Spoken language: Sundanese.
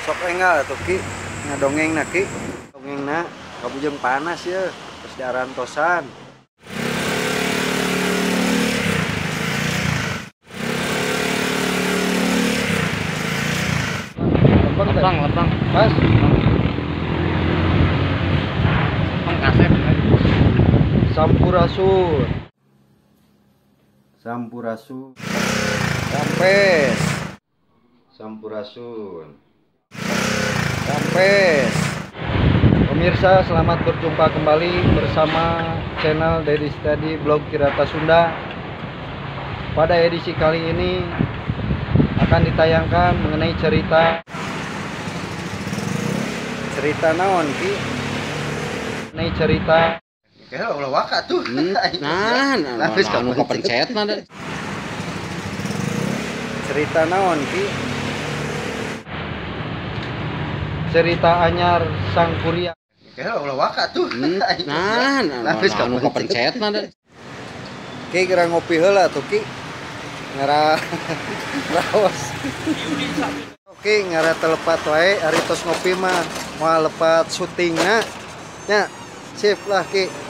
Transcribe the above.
Sok enggal atuh Ki, ngadongengna Ki. Dongengna kabujeng panas ya, terus diarantosan. Lempang, lempang. Pas. Lempang kasep. Sampurasun. Sampurasun. Rampes. Sampurasun. Rampes. Pemirsa, selamat berjumpa kembali bersama channel Dedi Study Blog Kirata Sunda. Pada edisi kali ini akan ditayangkan mengenai cerita cerita naon Ki? Mengenai cerita Kayaknya ulah waka tuh. Nah, nah, anu kepencet nah. Cerita naon Ki? Cerita anyar Sang Kuria. Kayaknya ulah waka tuh. Nah, nah, anu kepencet nah. Ki geura ngopi heula tuh Ki. Ngara raos. Oke, ngara telepat wae ari tos ngopi mah moal lepat syutingna. Nya, sip lah Ki.